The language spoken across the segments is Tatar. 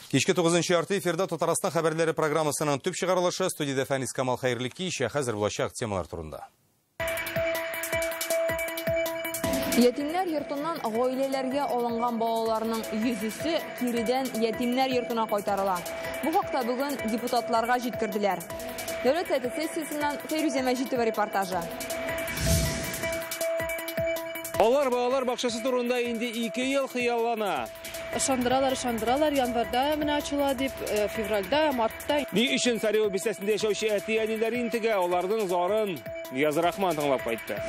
Кичке 9:30 эфирда Татарстан хәбәрләре программасының төп чыгарылышы. Студиядә Фәнис Камал, хәерле кич. Хәзер булачак темалар турында. Ятимнәр йортыннан гаиләләргә алынган балаларның 100-се киредән ятимнәр йортына кайтарыла. Бу хакта бүген депутатларга җиткерделәр. Дәүләт Советы сессиясеннән Фәйрүзә Мәҗитова репортажы. Алар балалар бакчасы турында инде 2 ел хыяллана. Ышандыралар, ышандыралар, январда менә ачыла дип, февральдә, мартта. Ни өчен Царево бистәсендә яшәүче әти-әниләр интегә, аларның зарын Нияз Рахман тыңлап кайтты.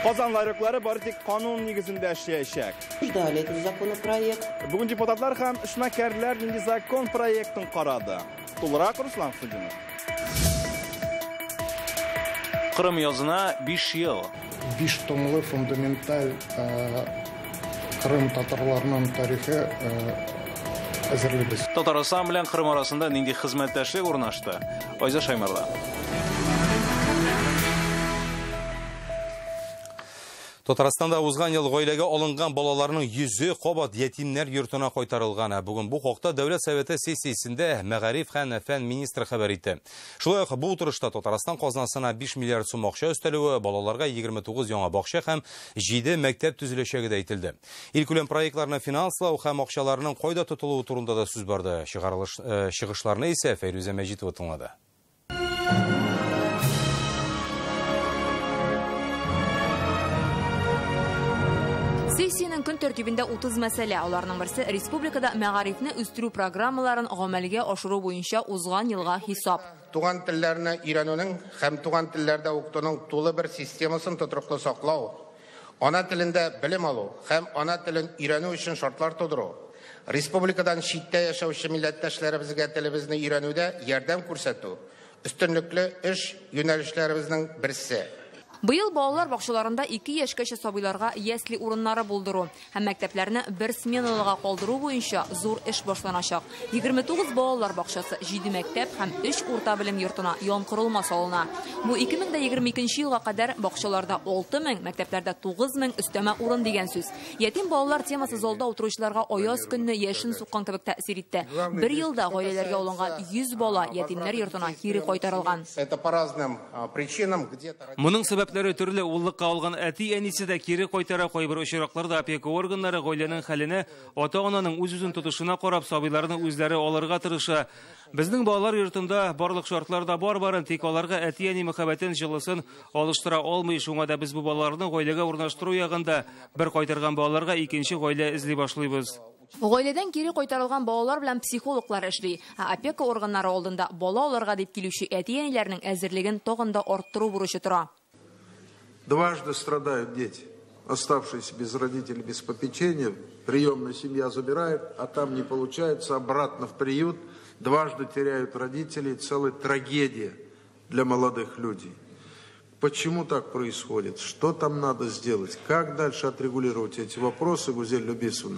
Казан ларёклары бары тик канун нигезендә эшләячәк. Ждали этот законопроект. Бүген депутатлар һәм эшмәкәрләр нинди закон проектын карады. Тулырак Руслан Судинов. Кырым язына 5 ел. 5 томлы фундаменталь Кырым татарларының тарихы әзерлибез. Татарстан белән Кырым арасында нинди хезмәттәшлек урнашты? Айза Шаймарда. Татарстанда узган ел гаиләгә алынган балаларның 100-е кабат ятимнәр йортына кайтарылган. Бүген бу хакта Дәүләт Советы сессиясендә Мәгариф һәм фән министры хәбәр итте. Шулай ук бу утырышта Татарстан казнасына 5 миллиард сум акча өстәлүе, балаларга 29 яңа бакча һәм 7 мәктәп төзеләчәге дә әйтелде. Илкүләм проектларны финанслау һәм акчаларның кайда тотылуы турында да сүз барды. Чыгышларны исә Фәйрүзә Мәҗитова тыңлады. Сессиянең көн тәртибендә 30 мәсьәлә. Аларның берсе республикада мәгарифне үстерү программаларын гамәлгә ашыру буенча узган елга хисап. Туган телләрне өйрәнүнең һәм туган телләрдә укытуның тулы бер системасын тотрыклы саклау, ана телендә белем алу һәм ана телен өйрәнү өчен шартлар тудыру, республикадан читтә яшәүче милләттәшләребезгә телебезне өйрәнүдә ярдәм күрсәтү өстенлекле эш юнәлешләребезнең берсе. Быел балалар бакчаларында 2 яшькәчә сабыйларга ясли урыннары булдыру һәм мәктәпләрне бер сменалыга калдыру буенча зур эш башланачак. 29 балалар бакчасы, 7 мәктәп һәм 3 урта белем йортына янкорылма салына. Бу 2022 елга кадәр бакчаларда 6000, мәктәпләрдә 9000 өстәмә урын дигән сүз. Ятим балалар темасы залда утыручыларга аяз көнне яшен суккан кебек тәэсир итте. Бер елда гаиләләргә алынган 100 бала ятимнәр йортына кире кайтарылган. Это по разным причинам, где-то Моның сәбәпләре төрле. Уллыкка алган әти-әнисе дә кире кайтара. Кайбер очракларда опека органнары гаиләнең хәленә, ата-ананың үз-үзен тотышына карап, сабыйларны үзләре алырга тырыша. Безнең балалар йортында барлык шартлар да бар барын, тик аларга әти-әни мәхәббәтен, җылысын алыштыра алмый. Шуңа да без бу балаларны гаиләгә урнаштыру ягында бер кайтарган балаларга икенче гаилә эзли башлыйбыз. Гаиләдән кире кайтарылган балалар белән психологлар эшли. Ә опека органнары алдында бала алырга дип килүче әти-әниләрнең әзерлеген тагын да арттыру бурычы тора. Дважды страдают дети, оставшиеся без родителей, без попечения. Приемная семья забирает, а там не получается, обратно в приют. Дважды теряют родителей, целая трагедия для молодых людей. Почему так происходит? Что там надо сделать? Как дальше отрегулировать эти вопросы, Гузель Любисовна?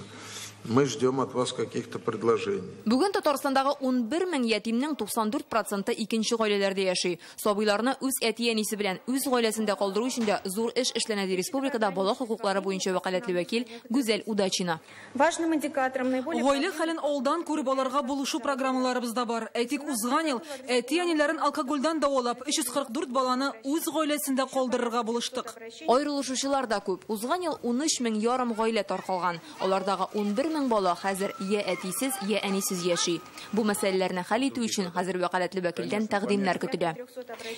Мы ждем от вас каких-то предложений. Бүген Татарстандагы 11 мең ятимнең 94% икенче гаиләләрдә яши. Сабыйларны үз әти-әнисе белән үз гаиләсендә калдыру өчен дә зур эш эшләнә, ди республикада бала хокуклары буенча вәкаләтле вәкил Гүзәл Удачина. Важным индикатором наиболее Гаилә хәлен алдан күреп аларга булышу программаларыбыз да бар. Әйтик, узган ел әти-әниләрен алкогольдән дәвалап 344 баланы үз гаиләсендә калдырырга булыштык. Аерылышучылар да күп. Узган ел 13 мең ярым гаилә таркалган. Алардагы 11 мең бала хәзер я әтисез, я әнисез яши. Бу мәсьәләләрне хәл итү өчен хәзер вәкаләтле вәкилдән тәкъдимнәр көтелә.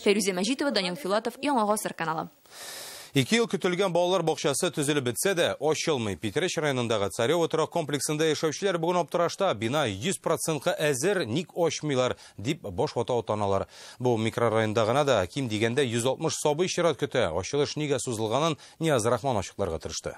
Фәйрүзә Мәҗитова, Данил Филатов, Яңа Гасыр каналы. 2 ел көтелгән балалар бакчасы төзелеп бетсә дә ачылмый. Питрәч районындагы Царево торак комплексында яшәүчеләр бүген аптырашта. Бина 100%-ка әзер, ник ачмыйлар дип баш вата ата-аналар. Бу микрорайонда гына да ким дигәндә 160 сабый чират көтә. Ачылыш нигә сузылганын Нияз Рахман ачыкларга тырышты.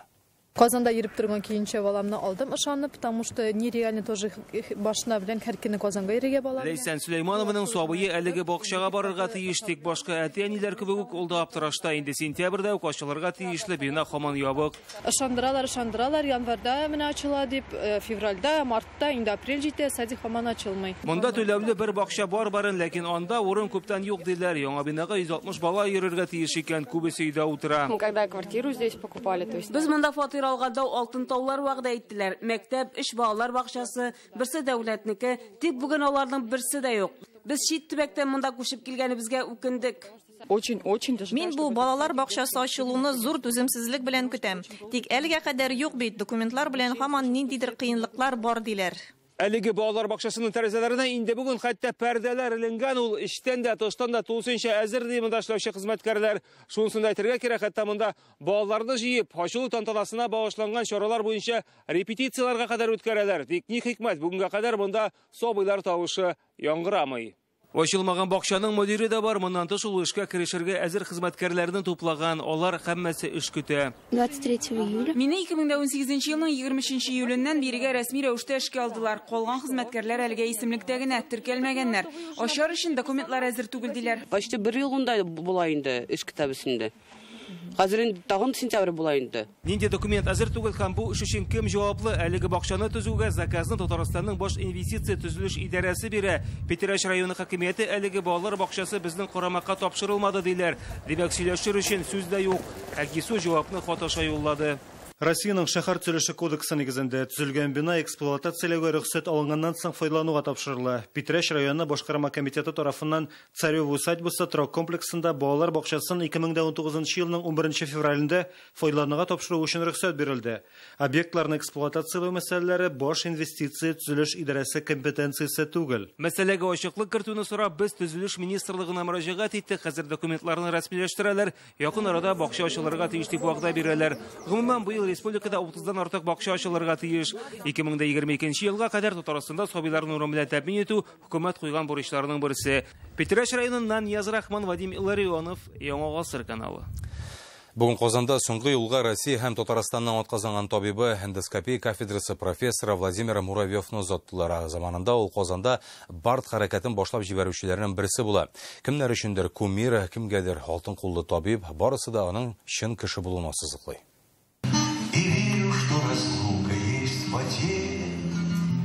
Казанда йөреп торган көенчә баламны алдым ышанып, потому что нереально тоже башына белән һәр көнне Казанга йөрергә балам. Ләйсән Сөләйманованың сабые әлеге бакчага барырга тиеш, тик башка әти-әниләр кебек үк ул да аптырашта. Инде сентябрьдә үк ачылырга тиешле бина һаман ябык. Ышандыралар, ышандыралар, январьда менә ачыла дип, февральдә, мартта, инде апрель җитә, садик һаман ачылмый. Монда түләүле бер бакча бар барын, ләкин анда урын күптән юк диләр. Яңа бинага 160 бала йөрергә тиеш икән, күбесе өйдә утыра. Мы когда квартиру здесь покупали, то есть Без монда фатир Фатир алганда алтын таулар вәгъдә иттеләр. Мәктәп, 3 балалар бакчасы, берсе дәүләтнеке. Тик бүген аларның берсе дә юк. Без чит төбәктән монда күчеп килгәнебезгә үкендек. Мин бу балалар бакчасы ачылуны зур түземсезлек белән көтәм. Тик әлегә кадәр юк бит, документлар белән һаман ниндидер кыенлыклар бар диләр. Әлеге балалар бакчасының тәрәзәләренә инде бүген хәтта пәрдәләр эленгән, ул эчтән дә, тыштан да тулысынча әзер ди монда эшләүче хезмәткәрләр. Шунысын да әйтергә кирәк, хәтта монда балаларны җыеп, ачылу тантанасына багышланган чаралар буенча репетицияләргә кадәр үткәрәләр. Тик ни хикмәт, бүгенгә кадәр монда сабыйлар тавышы яңгырамый. Ачылмаган бакчаның мөдире дә бар. Моннан тыш ул эшкә керешергә әзер хезмәткәрләрне туплаган. Алар һәммәсе эш көтә. 23 июля. Мине 2018 елның 23 июленнән бирегә рәсми рәвештә эшкә алдылар. Калган хезмәткәрләр әлегә исемлектә генә, теркәлмәгәннәр. Ачар өчен документлар әзер түгел диләр. Почти бер ел монда була инде эш көтәбез инде. Хәзер инде тагын сентябрь була инде. Нинди документ әзер түгел һәм бу эш өчен кем җаваплы? Әлеге бакчаны төзүгә заказны Татарстанның баш инвестиция төзелеш идарәсе бирә. Питрәч районы хакимияте әлеге балалар бакчасы безнең карамакка тапшырылмады диләр. Димәк, сөйләшер өчен сүз дә юк. Ә кисү җавапны хат аша юллады. Россиянең шәһәр төзелеше кодексы нигезендә төзелгән бина эксплуатацияләүгә рөхсәт алынганнан соң файдалануга тапшырыла. Питрәч районы башкарма комитеты тарафыннан Царево усадьбасы торак комплексында балалар бакчасын 2019 елның 11 февралендә файдалануга тапшыру өчен рөхсәт бирелде. Объектларны эксплуатацияләү мәсьәләләре баш инвестиция төзелеш идарәсе компетенциясе түгел. Мәсьәләгә ачыклык кертүне сорап без төзелеш министрлыгына мөрәҗәгать иттек. Хәзер документларны рәсмиләштерәләр. Якын арада бакча ачылырга тиеш дип вәгъдә бирәләр. Гомумән, быел республикада 30-дан артык бакча ачылырга тиеш. 2022 елга кадәр Татарстанда сабыйларны урын белән тәэмин итү хөкүмәт куйган бурычларының берсе. Питрәч районыннан Нияз Рахман, Вадим Илларионов, Яңа Гасыр каналы. Бүген Казанда соңгы юлга Россия һәм Татарстанның атказанган табибы, эндоскопия кафедрасы профессоры Владимир Муравьевны озаттылар. Заманында ул Казанда БАРТ хәрәкәтен башлап җибәрүчеләрнең берсе була. Кемнәр өчендер кумир, кемгәдер алтын куллы табиб, барысы да аның чын кеше булуын ассызыклый.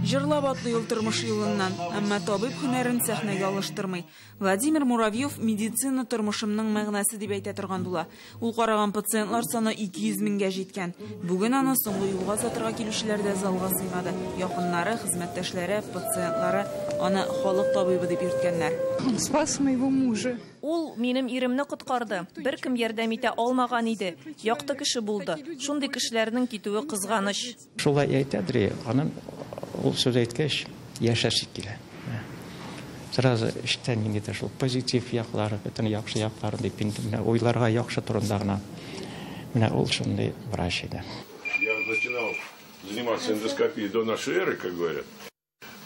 Җырлап атлый ул тормыш юлыннан, әмма табиб һөнәрен сәхнәгә алыштырмый. Владимир Муравьев медицина тормышымның мәгънәсе дип әйтә торган була. Ул караган пациентлар саны 200 меңгә җиткән. Бүген аны соңгы юлга озатырга килүчеләр дә залга сыймады. Якыннары, хезмәттәшләре, пациентлары аны халык табибы дип йөрткәннәр. Спас моего мужа. Ул минем иремне коткарды. Беркем ярдәм итә алмаган иде. Якты кеше булды. Шундый кешеләрнең китүе кызганыч. Шулай әйтәдер, аның ул сүз әйткәч, яшәсе килә. Сразу эштән ниндидер шул позитив яклары, бөтен яхшы яклары дип инде менә уйларга яхшы турында гына. Менә ул шундый врач иде. Я начинал заниматься эндоскопией до нашей эры, как говорят.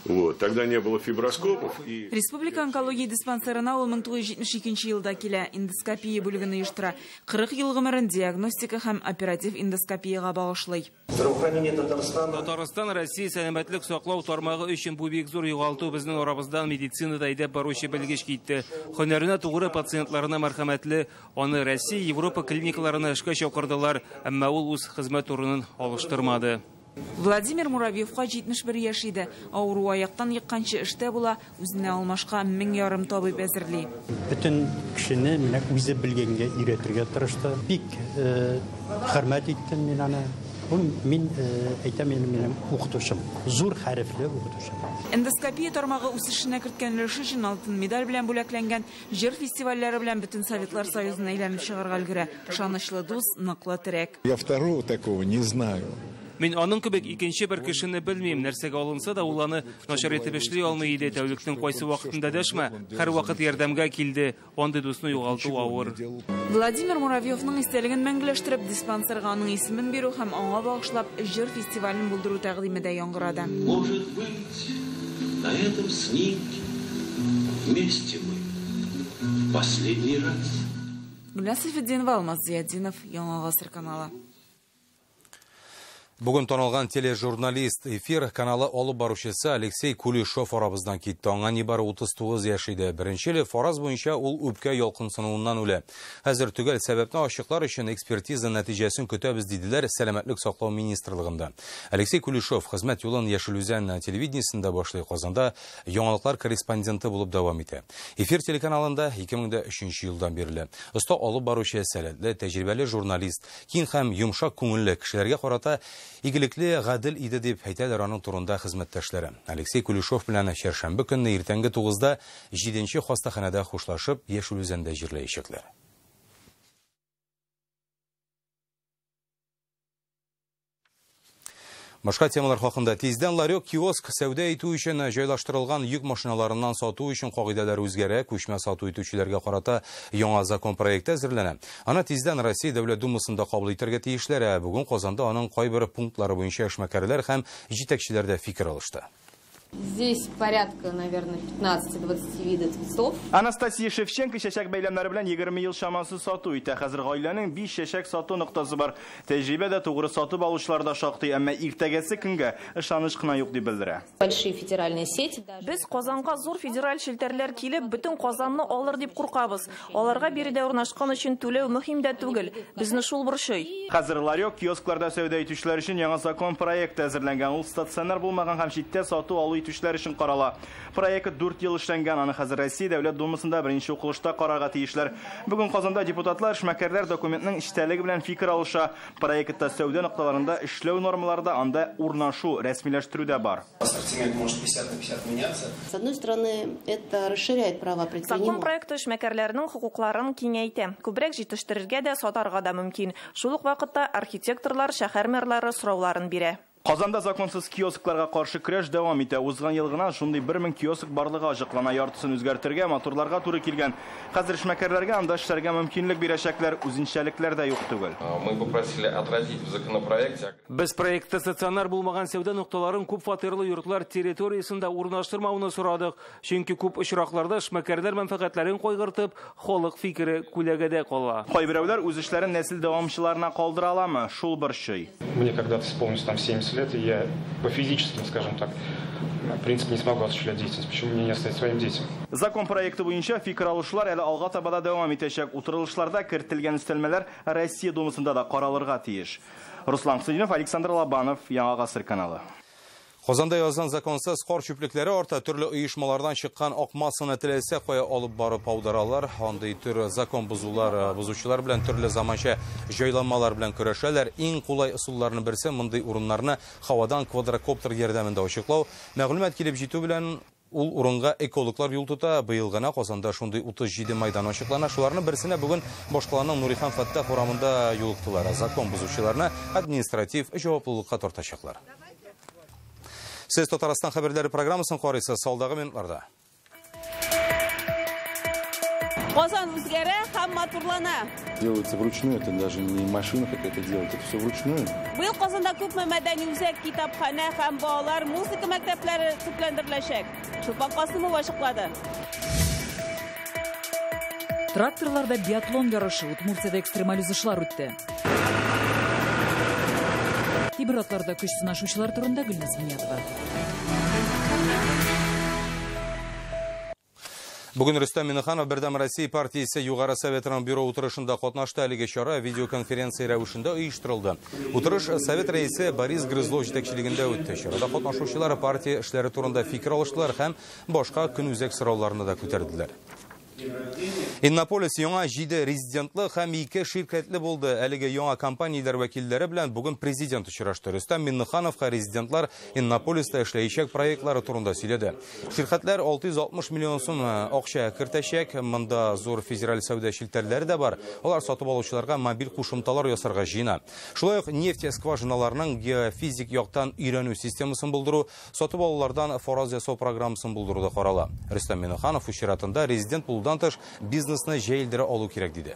Вот, тогда не было фиброскопов. И... Республика онкология диспансерына ул 1972 елда килә, эндоскопия бүлеген оештыра. 40 ел гомерен диагностика һәм оператив эндоскопиягә багышлый. Татарстан Россия сәламәтлек саклау тармагы өчен бу бик зур югалту. Безнең арабыздан медицинада әйдәп баручы белгеч китте. Һөнәренә тугры, пациентларына мәрхәмәтле. Аны Россия, Европа клиникаларына эшкә чакырдылар, әмма ул үз хезмәт урынын алыштырмады. Владимир Муравьевка 71 яшь иде. Авыру аяктан екканчы эштә була, үзенә алмашка 1500 табиб әзерли. Бөтен кешене менә үзе белгәнгә өйрәтергә тырышты. Бик хөрмәт иттем мин аны. Бу мин әйтәм, минем укытучым, зур хәрефле укытучым. Эндоскопия тармагы үсешенә керткән өлеше өчен алтын медаль белән бүләкләнгән, җыр фестивальләре белән бөтен Советлар Союзын әйләнеп чыгарга өлгерә. Ышанычлы дус, ныклы терәк. Я второго такого не знаю. Мин аның кебек икенче бер кешене белмим. Нәрсәгә алынса да ул аны начар итеп эшли алмый иде. Тәүлекнең кайсы вакытында дәшмә, һәр вакыт ярдәмгә килде. Андый дусны югалту авыр. Владимир Муравьевның истәлеген мәңгеләштереп, диспансерга аның исемен бирү һәм аңа багышлап җыр фестивален булдыру тәкъдиме дә яңгырады. Может быть, на этом снимке вместе мы в последний раз. Гүлназ Сәйфетдинова, Алмаз Зиятдинов, Яңа Гасыр каналы. Бүген танылган тележурналист, эфир каналы алып баручысы Алексей Кулешов арабыздан китте. Аңа нибары 39 яшь иде. Беренче фараз буенча ул үпкә ялкынсынуыннан үлә. Хәзер төгәл сәбәпне ачыклар өчен экспертиза нәтиҗәсен көтәбез, диделәр Сәламәтлек саклау министрлыгында. Алексей Кулешов хезмәт юлын Яшел Үзән телевидениесендә башлый, Казанда яңалыклар корреспонденты булып дәвам итә. Эфир телеканалында 2003 елдан бирле. Оста алып баручы, сәләтле, тәҗрибәле журналист, киң һәм йомшак күңелле, кешеләргә карата игелекле, гадел иде дип әйтәләр аның турында хезмәттәшләре. Алексей Кулешов белән чәршәмбе көнне иртәнге 9-да 7нче хастаханәдә хушлашып, Яшел Үзәндә җирләячәкләр. Башка темалар хакында. Тиздән ларек, киоск сәүдә итү өчен җайлаштырылган йөк машиналарыннан сату өчен кагыйдәләр үзгәрә, күчмә сату итүчеләргә карата яңа закон проекты әзерләнә. Аны тиздән Россия Дәүләт Думасында кабул итәргә тиешләр. Ә бүген Казанда аның кайбер пунктлары буенча эшмәкәрләр һәм җитәкчеләр дә фикер алышты. Здесь порядка, наверное, 15-20 видов цветов. Анастасия Шевченко чәчәк бәйләмнәре белән 20 ел чамасы сату итә. Хәзер гаиләнең 5 чәчәк сату ноктасы бар. Тәҗрибә дә тугры сатып алучылар да шактый, әмма иртәгәсе көнгә ышаныч кына юк дип белдерә. Большие федеральные сети. Без Казанга зур федераль челтәрләр килеп, бөтен Казанны алыр дип куркабыз. Аларга биредә урнашкан өчен түләү мөһим дә түгел. Безне шул борчый. Хәзер ларек, киоскларда сәүдә итүчеләр өчен яңа закон проекты әзерләнгән. Ул стационар булмаган һәм читтә сату алу итүчеләр өчен карала. Проект 4 ел эшләнгән, аны хәзер Россия Дәүләт Думасында беренче укылышта карарга тиешләр. Бүген Казанда депутатлар, эшмәкәрләр документның эчтәлеге белән фикер алыша. Проектта сәүдә нокталарында эшләү нормалары да, анда урнашу, рәсмиләштерү дә бар. Ассортимент может 50 на 50 меняться. С одной стороны, это расширяет права предпринимателей. Закон проекты эшмәкәрләрнең хокукларын киңәйтә. Күбрәк җитештерергә дә, сатарга да мөмкин. Шул ук вакытта архитекторлар, шәһәр мэрлары сорауларын бирә. Казанда законсыз киоскларга каршы көрәш дәвам итә. Узган ел гына шундый 1000 киоск барлыгы ачыклана. Яртысын үзгәртергә, матурларга туры килгән. Хәзер эшмәкәрләргә анда эшләргә мөмкинлек бирәчәкләр, үзенчәлекләр дә юк түгел. Мы попросили отразить в законопроекте. Без проектта стационар булмаган сәүдә нокталарын күп фатирлы йортлар территориясендә урнаштырмауны сорадык. Чөнки күп очракларда эшмәкәрләр мәнфәгатьләрен кайгыртып, халык фикере күләгәдә кала. Кайберәүләр үз эшләрен нәсел дәвамчыларына калдыра аламы? Шул борчый. Мне когда-то исполнилось там 70 лет, и я по физическим, скажем так, принцип не смогу осуществлять деятельность. Почему мне не оставить своим детям? Закон проекты буенча фикер алышулар әле алга таба да дәвам итәчәк. Утырылышларда кертелгән өстәлмәләр Россия Думасында да каралырга тиеш. Руслан Хусейнов, Александр Лобанов, Яңа Гасыр каналы. Казанда яздан законсыз кар чүплекләре арта, төрле оешмалардан чыккан ак массаны теләсә кая алып барып аударалар. Андый төр закон бозулар, бозучылар белән төрле заманча җайланмалар белән көрәшәләр. Иң кулай ысулларның берсе мондый урыннарны һавадан квадрокоптер ярдәмендә ачыклау. Мәгълүмат килеп җитү белән ул урынга экологлар юл тота. Быел гына Казанда шундый 37 майдан ачыклана. Шуларның берсенә бүген башкаланың Нурихан Фәттах урамында юлыктылар. Закон бозучыларны административ җаваплылыкка тартачаклар. Сез Татарстан хәбәрләре программасын карыйсыз, салдагы минутларда. Казан үзгәрә һәм матурлана. Делается вручную, это даже не машина какая-то делает, это все вручную. Быел Казанда күпме мәдәни үзәк, китапханә һәм балалар музыка мәктәпләре төпләндереләчәк. Чулпан Касымова ачыклады. Тракторларда биатлон ярышы, Удмуртиядә экстремаль узышлар үтте. Тимер атларда көч сынашучылар турында Гөлназ Гиниятова. Бүген Рөстәм Миннеханов Бердәм Россия партиясе Югары Советының бюро утырышында катнашты. Әлеге чара видеоконференция рәвешендә оештырылды. Утырыш Совет рәисе Борис Грызлов җитәкчелегендә үтте. Чарада катнашучылар партия эшләре турында фикер алыштылар һәм башка көнүзәк сорауларны да күтәрделәр. Иннополис яңа 7 резидентлы һәм 2 ширкәтле булды. Әлеге яңа компанияләр вәкилләре белән бүген президент очрашты. Рөстәм Миннехановка резидентлар Иннополиста эшләячәк проектлары турында сөйләде. Ширкәтләр 660 миллион сум акча кертәчәк. Монда зур федераль сәүдә челтәрләре дә бар. Алар сатып алучыларга мобиль кушымталар ясарга җыена. Шулай ук нефть скважиналарының геофизик яктан өйрәнү системасын булдыру, сатып алулардан фараз ясау программасын булдыру да карала. Рөстәм Миннеханов үз чиратында резидент булудан тыш бизнесны җәелдерә алу кирәк диде.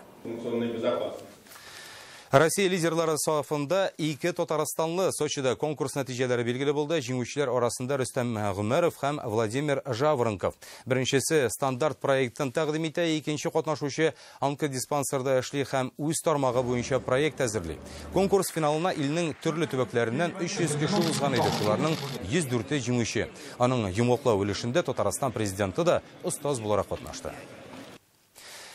Россия лидерлары сафында 2 татарстанлы. Сочида конкурс нәтиҗәләре билгеле булды. Җиңүчеләр арасында Рөстәм Гомәров һәм Владимир Жаворонков. Беренчесе стандарт проектын тәкъдим итә, икенче катнашучы онкодиспансерда эшли һәм үз тармагы буенча проект әзерли. Конкурс финалына илнең төрле төбәкләреннән 300 кеше узган иде. Шуларның 104-е җиңүче. Аның йомгаклау өлешендә Татарстан президенты да остаз буларак катнашты.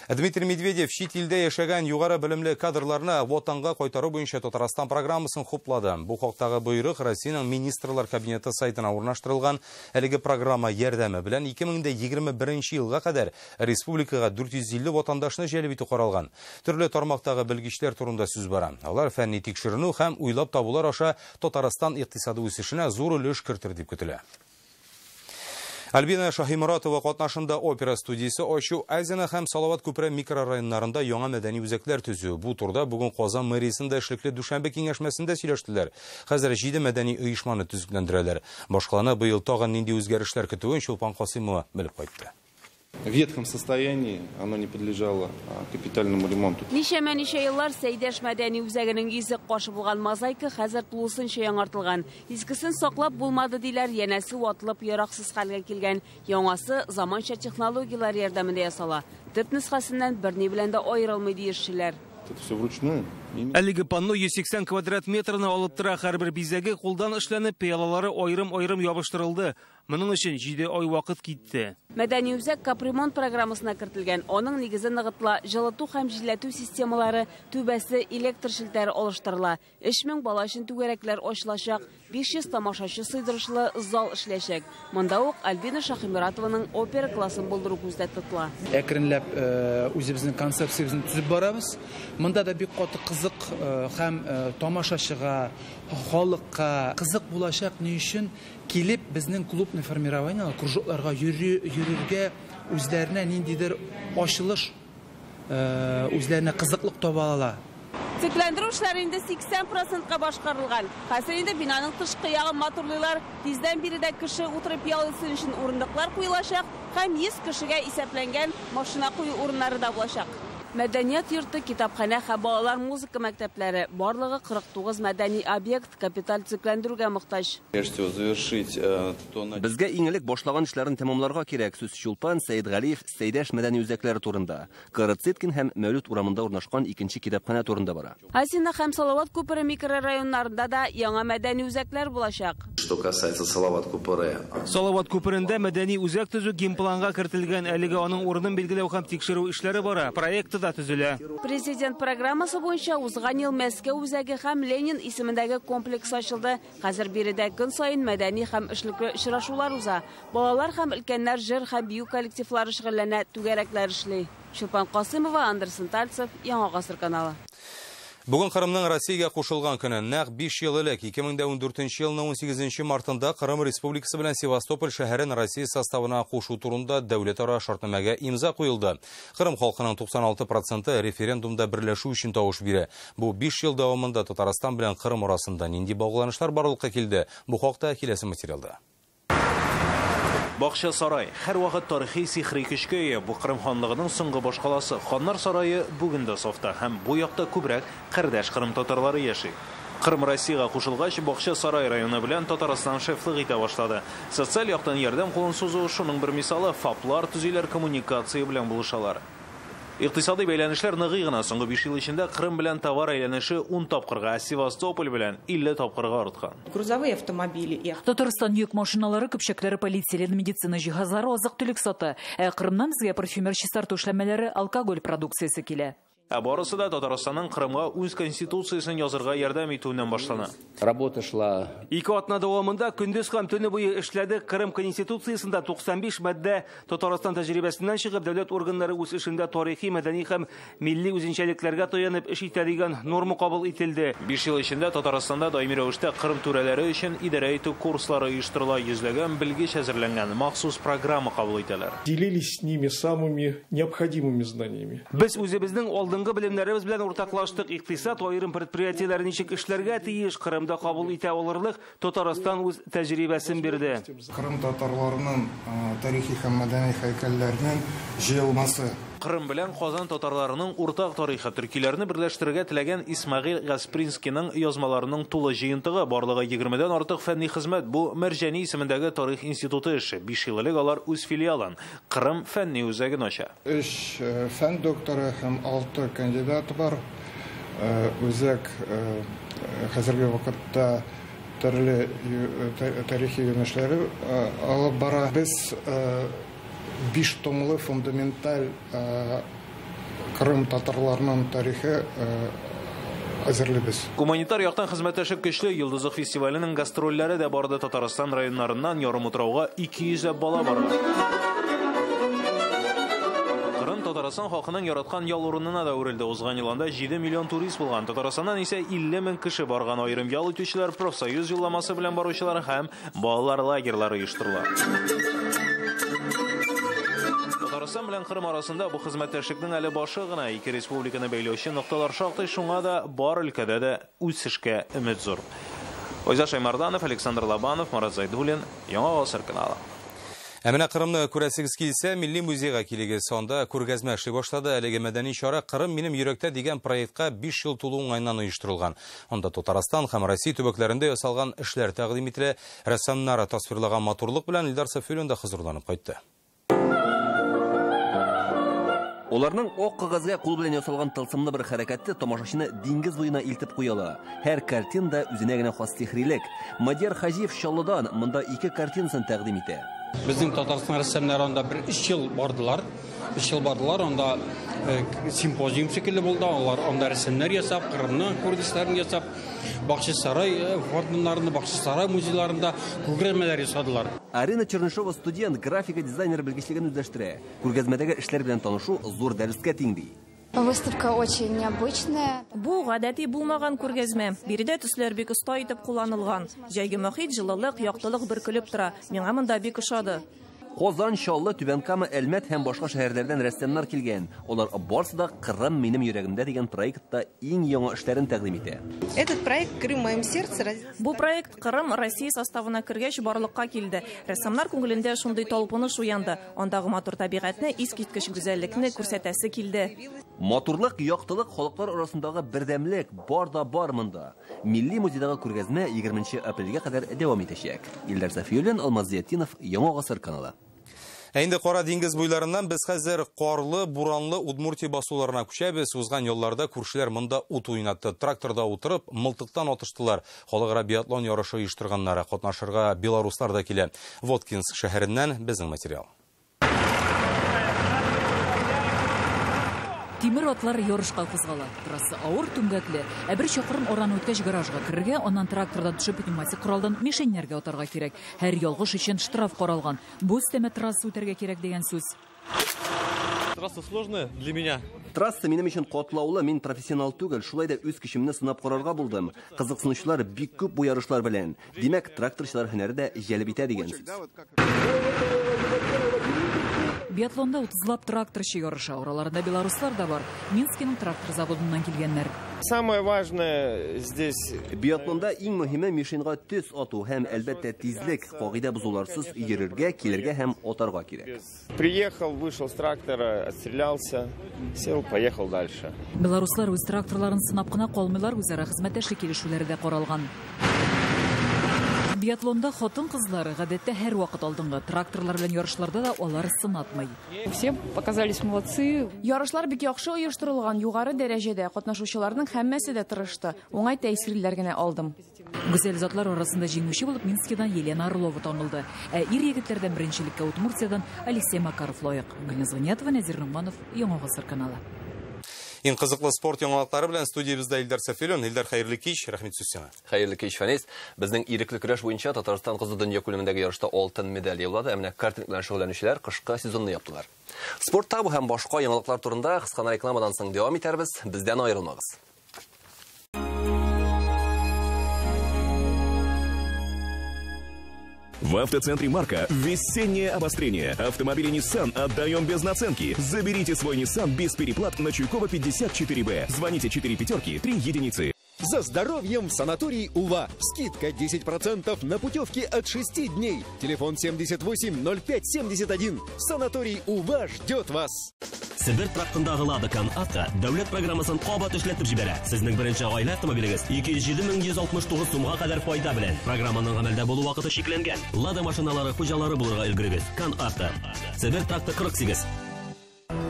Дмитрий Медведев чит илдә яшәгән югары белемле кадрларны ватанга кайтару буенча Татарстан программасын хуплады. Бу хактагы боерык Россиянең Министрлар Кабинеты сайтына урнаштырылган. Әлеге программа ярдәме белән 2021 елга кадәр республикага 450 ватандашны җәлеп итү каралган. Төрле тармактагы белгечләр турында сүз бара. Алар фәнни тикшеренү һәм уйлап табулар аша Татарстан икътисады үсешенә зур өлеш кертер дип көтелә. Альбина Шаһиморатова катнашында опера студиясе ачу, Азина һәм Салават күпере микрорайоннарында яңа мәдәни үзәкләр төзү. Бу турыда бүген Казан мэриясендә эшлекле дүшәмбе киңәшмәсендә сөйләштеләр. Хәзер 7 мәдәни оешманы төзекләндерәләр. Башкаланы быел тагын нинди үзгәрешләр көтүен Чулпан Касыймова белеп кайтты. В ветхом состоянии оно не подлежало капитальному ремонту. Ничәмә-ничә еллар Сәйдәш мәдәни үзәгенең йөзек кашы булган мозаика хәзер тулысынча яңартылган. Искесен саклап булмады диләр, янәсе ватылып яраксыз хәлгә килгән. Яңасы заманча технологияләр ярдәмендә ясала. Төп нөсхәсеннән берни белән дә аерылмый диешчеләр. Это все вручную. Әлеге панно 180 квадрат метрны алып тора. Һәрбер бизәге кулдан эшләнеп, пыялалары аерым-аерым ябыштырылды. Моның өчен 7 ай вакыт китте. Мәдәни үзәк капремонт программасына кертелгән. Аның нигезе ныгытыла, җылыту һәм җилләтү системалары, түбәсе, электр челтәре алыштырыла. 3000 бала өчен түгәрәкләр ачылачак, 500 тамашачы сыйдырышлы зал эшләячәк. Монда ук Альбина Шаһиморатованың опера классын булдыру күздә тотыла. Әкренләп үзебезнең концепциябезне төзеп барабыз. Монда да бик каты кызык һәм тамашачыга, халыкка кызык булачак. Ни өчен килеп безнең клубный формирование, кружокларга йөрергә үзләренә ниндидер ачылыш, үзләренә кызыклык таба ала. Төзекләндерү эшләре инде 80%-ка башкарылган. Хәзер инде бинаның тышкы ягын матурлыйлар. Тиздән биредә кеше утырып ял итсен өчен урындыклар куелачак һәм 100 кешегә исәпләнгән машина кую урыннары да булачак. Мәдәният йорты, китапханә һәм балалар музыка мәктәпләре, барлыгы 49 мәдәни объект капиталь төзекләндерүгә мохтаҗ. Безгә иң элек башлаган эшләрен тәмамларга кирәк. Сүз Чулпан, Сәйдгалиев, Сәйдәш мәдәни үзәкләре турында, Карацеткин һәм Мәүлүт урамында урнашкан икенче китапханә турында бара. Азина һәм Салават күпере микрорайоннарында да яңа мәдәни үзәкләр булачак. Что касается Салават күпере. Салават күперендә мәдәни үзәк төзү генпланга кертелгән. Әлегә аның урынын билгеләү һәм тикшерү эшләре бара. Проект да төзелә. Президент программасы буенча узган ел Мәскәү үзәге һәм Ленин исемендәге комплекс ачылды. Хәзер биредә көн саен мәдәни һәм эшлекле очрашулар уза. Балалар һәм өлкәннәр җыр һәм бию коллективлары шөгыльләнә, түгәрәкләр эшли. Чулпан Касымова, Андерсон Тальцев, Яңа Гасыр каналы. Бүген Кырымның Россиягә кушылган көне. Нәкъ 5 ел элек, 2014 елның 18 мартында Кырым Республикасы белән Севастополь шәһәрен Россия составына кушу турында дәүләтара шартнамәгә имза куелды. Кырым халкының 96% референдумда берләшү өчен тавыш бирә. Бу 5 ел дәвамында Татарстан белән Кырым арасында нинди багланышлар барлыкка килде? Бу хакта киләсе материалда. Бакча сарай һәр вакыт тарихи сихри көчкә ия. Бу Кырым ханлыгының соңгы башкаласы. Ханнар сарае бүген дә сафта һәм бу якта күбрәк кардәш Кырым татарлары яши. Кырым Россиягә кушылгач, Бакча сарай районы белән Татарстан шефлык итә башлады. Социаль яктан ярдәм кулын сузу шуның бер мисалы. ФАПлар төзиләр, коммуникация белән булышалар. Икътисади бәйләнешләр ныгый гына. Соңгы 5 ел эчендә Кырым белән товар әйләнеше 10 тапкырга, Севастополь белән 50 тапкырга арткан. Грузовые автомобили. Татарстан йөк машиналары, көпчәкләре, полиэтилен, медицина җиһазлары, азык-төлек сата. Ә Кырымнан безгә парфюмер чистарту эшләмәләре, алкоголь продукциясе килә. Ә барысы да Татарстанның Кырымга үз конституциясен язырга ярдәм итүеннән башлана. Работа шла. 2 атна дәвамында көндез һәм төне буе эшләде. Кырым конституциясендә 95 маддә. Татарстан тәҗрибәсеннән чыгып, дәүләт органнары үз эшендә тарихи, мәдәни һәм милли үзенчәлекләргә таянып эш итә дигән норма кабул ителде. 5 ел эчендә Татарстанда даими рәвештә Кырым түрәләре өчен идарә итү курслары оештырыла, йөзләгән белгеч әзерләнгән махсус программа кабул итәләр. Делились с ними самыми необходимыми знаниями. Без үзебезнең алдынгы белемнәребез белән уртаклаштык. Икътисад аерым предприятиеләре ничек эшләргә тиеш, Кырымда кабул итә алырлык Татарстан үз тәҗрибәсен бирде. Кырым татарларының тарихи һәм мәдәни һәйкәлләренең җыелмасы Кырым белән Казан татарларының уртак тарихы төркиләрне берләштерергә теләгән Исмәгыйль Гаспринскийның язмаларының тулы җыентыгы, барлыгы 20-дән артык фәнни хезмәт. Бу Мәрҗани исемендәге тарих институты эше. 5 ел элек алар үз филиалын Кырым фәнни үзәген ача. 3 фән докторы һәм 6 кандидат бар. Үзәк хәзерге вакытта төрле тарихи юнәлешләре алып бара. Без 5 томлы фундаменталь Кырым татарларының тарихы әзерлибез. Гуманитар яктан хезмәттәшлек көчле. Йолдызлык фестиваленең гастрольләре дә барды. Татарстан районнарыннан ярымутрауга 200 бала барган. Кырым Татарстан халкының яраткан ял урынына да әверелде. Узган елында 7 миллион турист булган. Татарстаннан исә 50 мең кеше барган. Аерым ял итүчеләр, профсоюз юлламасы белән баручылар һәм балалар лагерьлары оештырыла. Татарстан белән Кырым арасында бу хезмәттәшлекнең әле башы гына. Ике республиканы бәйләүче нокталар шактый, шуңа да бар өлкәдә дә үсешкә өмет зур. Айза Шаймарданов, Александр Лобанов, Марат Зайдуллин, Яңа Гасыр каналы. Ә менә Кырымны күрәсегез килсә, Милли музейга килегез. Анда күргәзмә эшли башлады. Әлеге мәдәни чара Кырым минем йөрәктә дигән проектка 5 ел тулу уңаеннан оештырылган. Анда Татарстан һәм Россия төбәкләрендә ясалган эшләр тәкъдим ителә. Рәссамнар тасвирлаган матурлык белән Илдар Сафиуллин да хозурланып кайтты. Оларның ак кәгазьгә кул белән ясалган тылсымлы бер хәрәкәте тамашачыны диңгез буена илтеп куяла. Һәр картинада үзенә генә хас сихрилек. Мадияр Хаҗиев Чаллыдан монда 2 картинасын тәкъдим итә. Безнең Татарстан рәссамнары анда бер 3 ел бардылар. 3 ел бардылар, анда симпозиум шикелле булды. Алар анда рәсемнәр ясап, Кырымның күренешләрен ясап, Бакчасарай фонтаннарында, Бакчасарай музейларында күргәзмәләр ясадылар. Арина Чернышова студент, графика дизайнер белгечлеген үзләштерә. Күргәзмәдәге эшләр белән танышу зур дәрескә тиң ди. Выставка очень необычная. Бу гадәти булмаган күргәзмә. Биредә төсләр бик оста итеп кулланылган. Җәйге мохит, җылылык, яктылык бөркелеп тора. Миңа монда бик ошады. Казан, Чаллы, Түбән Кама, Әлмәт һәм башка шәһәрләрдән рәссамнар килгән. Алар барсы да Кырым минем йөрәгемдә дигән проектта иң яңа эшләрен тәкъдим итә. Этот проект Крым в моем сердце. Бу проект Кырым Россия составына кергәч барлыкка килде. Рәссамнар күңелендә шундый талпыныш уянды. Андагы матур табигатьне, искиткеч гүзәллекне күрсәтәсе килде. Матурлык, яктылык, халыклар арасындагы бердәмлек бар да бар монда. Милли музейдагы күргәзмә 20 апрельгә кадәр дәвам итәчәк. Илдар Сафиуллин, Алмаз Зиятдинов, Яңа Гасыр каналы. Ә инде Кара диңгез буйларыннан без хәзер карлы, буранлы Удмуртия басуларына күчәбез. Узган елларда күршеләр монда ут уйнатты. Тракторда утырып, мылтыктан атыштылар. Халыкара биатлон ярышы оештырганнар. Катнашырга белоруслар да килә. Воткинск шәһәреннән безнең материал. Тимер атлар ярышка кузгала. Трасса авыр, түмгәкле. Ә бер чакрым араны үткәч гаражга керергә, аннан трактордан төшеп пневматик коралдан мишеньнәргә атарга кирәк. Һәр ялгыш өчен штраф каралган. Бу өстәмә трасса үтәргә кирәк дигән сүз. Трасса сложная для меня. Трасса минем өчен катлаулы, мин профессионал түгел, шулай да үз көчемне сынап карарга булдым. Кызыксынучылар бик күп бу ярышлар белән. Димәк, тракторчылар һөнәре дә җәлеп итә дигән сүз. Биатлонда 30лап тракторчы ярыша. Араларында белоруслар да бар. Минскиның трактор заводыннан килгәннәр. Самое важное здесь... Биатлонда иң мөһиме мишеньга төс ату һәм, әлбәттә, тизлек. Кагыйдә бозуларсыз йөрергә, килергә һәм атарга кирәк. Приехал, вышел с трактора, отстрелялся, сел, поехал дальше. Белоруслар үз тракторларын сынап кына калмыйлар, үзара хезмәттәшлек килешүләре дә каралган. Биатлонда хатын-кызлары гадәттә һәр вакыт алдынгы. Тракторлар белән ярышларда да алар сынатмый. Все показались молодцы. Ярышлар бик яхшы оештырылган, югары дәрәҗәдә. Катнашучыларның һәммәсе дә тырышты. Уңай тәэсирләр генә алдым. Гүзәл затлар арасында җиңүче булып Минскидан Елена Орлова танылды. Ә ир егетләрдән беренчелеккә Удмуртиядан Алексей Макаров лаек. Гөлназ Гыниятова, Нәзир Ногманов, Яңа Гасыр каналы. Иң кызыклы спорт яңалыклары белән студиябездә Илдар Сафиуллин. Илдар, хәерле кич, рәхмәт сүз сиңа. Хәерле кич, Фәнис. Безнең ирекле көрәш буенча Татарстан кызы дөнья күләмендәге ярышта алтын медаль яулады. Ә менә картинг белән шөгыльләнүчеләр кышкы сезонны яптылар. Спортта бу һәм башка яңалыклар турында кыска рекламадан соң дәвам итәрбез. Бездән аерылмагыз. В автоцентре «Марка» весеннее обострение. Автомобили Nissan отдаем без наценки. Заберите свой Nissan без переплат на Чуйкова 54Б. Звоните 4 пятерки 3 единицы. За здоровьем в санаторий Ува. Скидка 10% на путевки от 6 дней. Телефон 78 05 71. Санаторий Ува ждет вас. Себер трактындагы Лада Кан Авто дәүләт программасын кабат эшләтеп җибәрә. Сезнең беренче гаилә автомобилегез 207 169 сумга кадәр файда белән. Программаның гамәлдә булу вакыты чикләнгән. Лада машиналары хуҗалары булырга өлгерегез. Кан Авто. Себер тракты 48.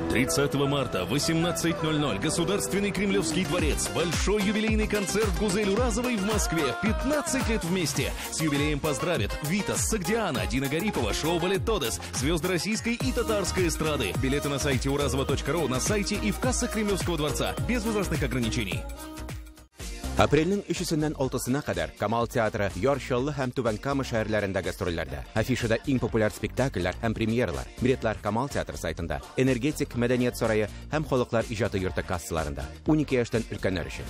30 марта, 18:00, Государственный Кремлевский дворец. Большой юбилейный концерт Гузель Уразовой в Москве. 15 лет вместе. С юбилеем поздравят Витас, Согдиана, Дина Гарипова, шоу «Балет Тодес», звезды российской и татарской эстрады. Билеты на сайте уразова.ру, на сайте и в кассах Кремлевского дворца. Без возрастных ограничений. Апрельнең 3-сеннән 6-сына кадәр Камал театры Яр Чаллы һәм Түбән Кама шәһәрләрендә гастрольләрдә. Афишада иң популяр спектакльләр һәм премьералар. Билетлар Камал театры сайтында, Энергетик мәдәният сарае һәм Халыклар иҗаты йорты кассаларында. 12 яшьтән өлкәннәр өчен.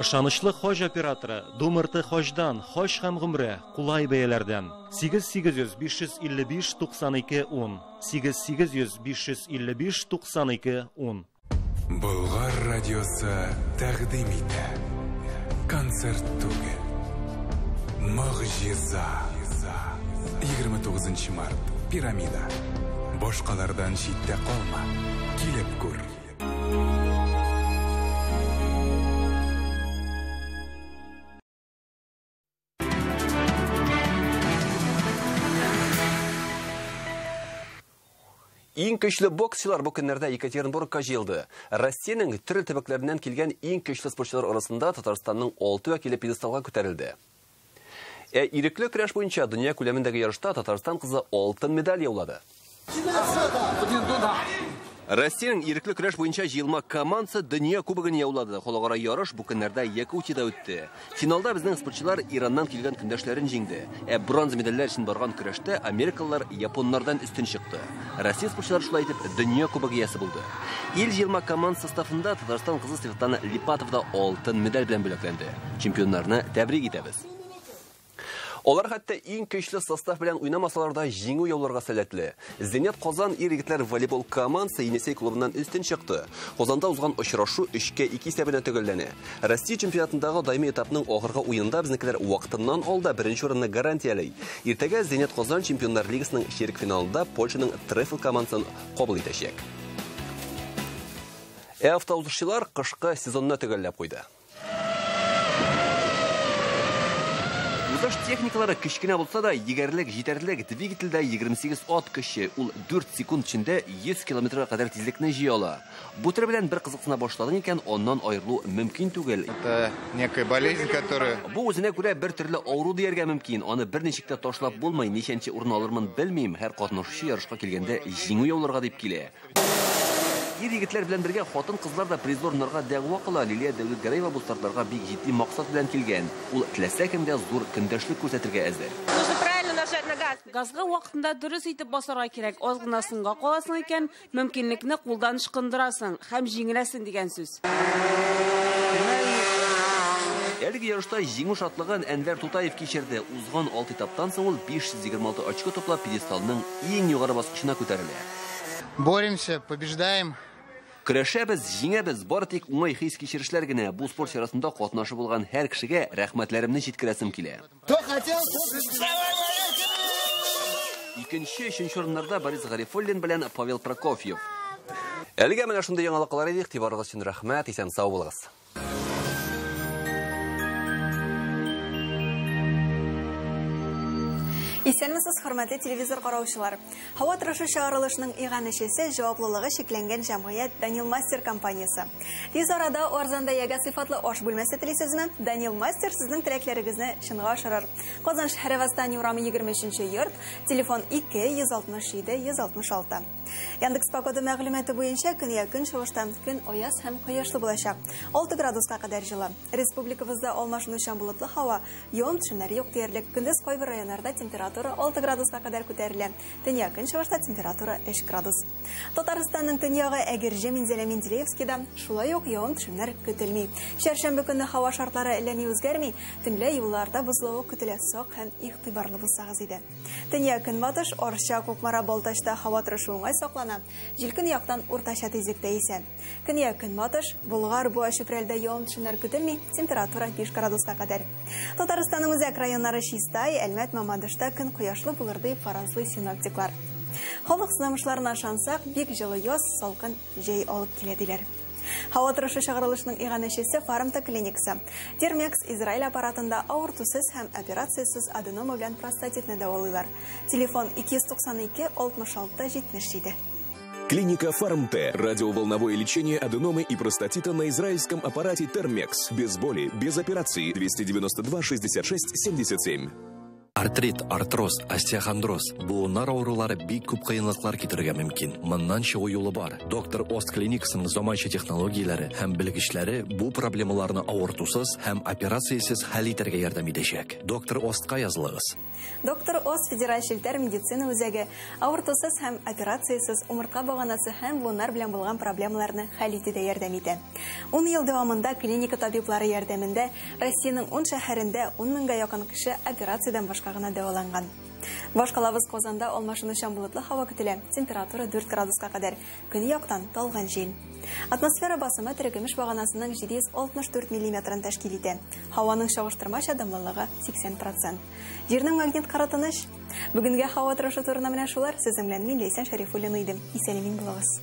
Ышанычлы хаҗ операторы Думырты хаҗдан, хаҗ һәм гомрә кулай бәяләрдән. 8 800 555 92 10. 8 800 555 92 10. Болгар радиосы тәкъдим итә. Концерт түгел. Могҗиза. 29 март. Пирамида. Башкалардан читтә калма. Килеп күр. Иң көчле боксчылар бу көннәрдә Екатеринбургка җыелды. Россиянең төрле төбәкләреннән килгән иң көчле спортчылар арасында Татарстанның 6 вәкиле пьедесталга күтәрелде. Ә ирекле көрәш буенча дөнья күләмендәге ярышта Татарстан кызы алтын медаль яулады. Россиянең ирекле көрәш буенча җыелма командасы дөнья кубогын яулады. Халыкара ярыш бу көннәрдә Якутиядә үтте. Финалда безнең спортчылар Ираннан килгән көндәшләрен җиңде. Ә бронза медальләр өчен барган көрәштә америкалылар японнардан өстен чыкты. Россия спортчылары шулай итеп дөнья кубогы иясе булды. Ил җыелма команда составында Татарстан кызы Светлана Липатова да алтын медаль белән бүләкләнде. Чемпионнарны тәбрик итәбез. Алар хәтта иң көчле состав белән уйнамасалар да җиңү яуларга сәләтле. Зенит Казан ир-егетләр волейбол командасы Енисей клубыннан өстен чыкты. Казанда узган очрашу 3-2 исәбенә төгәлләнә. Россия чемпионатындагы даими этапның ахыргы уенында безнекеләр вакытыннан алда беренче урынны гарантияли. Иртәгә Зенит Казан Чемпионнар лигасының чирек финалында Польшаның Трефл командасын кабул итәчәк. Ә автоузышчылар кышкы сезонны төгәлләп куйды. Узыш техникалары кечкенә булса да, егәрлек җитәрлек. Двигательдә 28 ат көче, ул 4 секунд эчендә 100 километрга кадәр тизлекне җыя ала. Бу төр белән бер кызыксына башладың икән, аннан аерылу мөмкин түгел. Это некая болезнь, которая Бу үзенә күрә бер төрле авыру дияргә мөмкин. Аны берничек тә ташлап булмый, ничәнче урын алырмын белмим. Һәр катнашучы ярышка килгәндә җиңү яуларга дип килә. Ир егетләр белән бергә хатын-кызлар да призлы урыннарга дәгъва кыла. Лилия Дәүләтгәрәева бу стартларга бик җитди максат белән килгән. Ул теләсә кемгә зур көндәшлек күрсәтергә әзер. Нужно правильно нажать на газ. Газга вакытында дөрес итеп басарга кирәк. Аз гына соңга каласың икән, мөмкинлекне кулдан ычкындырасың һәм җиңеләсең дигән сүз. Әлеге ярышта җиңү шатлыгын Әнвәр Тутаев кичерде. Узган 6 этаптан соң ул 526 очко туплап пьедесталның иң югары баскычына күтәрелә. Боремся, побеждаем. Көрәшәбез, җиңәбез, бары тик уңай хис-кичерешләр генә. Бу спорт чарасында катнашы булган һәр кешегә рәхмәтләремне җиткерәсем килә. Кто хотел? Икенче, өченче урыннарда Борис Гарифуллин белән Павел Прокофьев. Әлегә менә шундый яңалыклар иде. Игътибарыгыз өчен рәхмәт, исән сау булыгыз. Исәнмесез, хөрмәтле телевизор караучылар. Һава торышы чыгарылышының иганәчесе җаваплылыгы чикләнгән җәмгыять Данил Мастер компаниясе. Тиз арада арзан бәягә сыйфатлы аш бүлмәсе телисезме? Данил Мастер сезнең теләкләрегезне чынга ашырыр. Казан шәһәре Восстание урамы 23 йорт, телефон 2 167 166. Яндекс Погода мәгълүматы буенча көньяк-көнчыгыштан көн аяз һәм кояшлы булачак. 6 градуска кадәр җылы. Республикабызда алмашынучан болытлы һава, явым-төшемнәр юк диярлек. Көндез кайбер районнарда температура 6 градуска кадәр күтәрелә. Төньяк-көнчыгышта температура 3 градус. Татарстанның төньягы Әгерҗе, Минзәлә, Менделеевскида шулай ук явым-төшемнәр көтелми. Чәршәмбе көнне һава шартлары әллә ни үзгәрми. Төнлә юлларда бозлавык көтелә. Сак һәм игътибарлы булсагыз иде. Төньяк-көнбатыш, Арча, Кукмара, Балтачта һава торышы уңай саклана. Җил көньяктан уртача тизлектә исә. Көньяк-көнбатыш, Болгар, Буа, Чүпрәлдә явым-төшемнәр көтелми. Температура 5 градуска кадәр. Татарстанның үзәк районнары Чистай, Әлмәт, Мамадышта көн кояшлы булыр дип фаразлый синоптиклар. Халык сынамышларына ышансак, бик җылы яз салкын җәй алып килә диләр. Һава торышы чыгарылышының иганәчесе Фармта клиникасы. Термекс Израиль аппаратында авыртусыз һәм операциясез аденома белән простатитны дәвалыйлар. Телефон 292 66 77. Клиника Фарм-Т. Радиоволновое лечение аденомы и простатита на израильском аппарате Термекс. Без боли, без операции. 292 66 77. Артрит, артроз, остеохондроз, буыннар авырулары бик күп кыенлыклар китерергә мөмкин. Моннан чыгу юлы бар. Доктор Ост клиникасының заманча технологияләре һәм белгечләре бу проблемаларны авыртусыз һәм операциясез хәл итәргә ярдәм итәчәк. Доктор Остка язылыгыз. Доктор Ост федераль челтәр медицина үзәге авыртусыз һәм операциясез умыртка баганасы һәм буыннар белән булган проблемаларны хәл итүдә ярдәм итә. 10 ел дәвамында клиника табиблары ярдәмендә Россиянең 10 шәһәрендә 10 меңгә якын кеше операциядән башка гына дәваланган. Башкалабыз Казанда алмашынучан болытлы һава көтелә. Температура 4 градуска кадәр. Көньяктан талгын җил. Атмосфера басымы терекөмеш баганасының 764 миллиметрын тәшкил итә. Һаваның чагыштырмача дымлылыгы 80%. Җирнең магнит кыры тыныч. Бүгенге һава торышы турында менә шулар. Сезнең белән мин Ләйсән Шәрифуллина идем. Исән-имин булыгыз.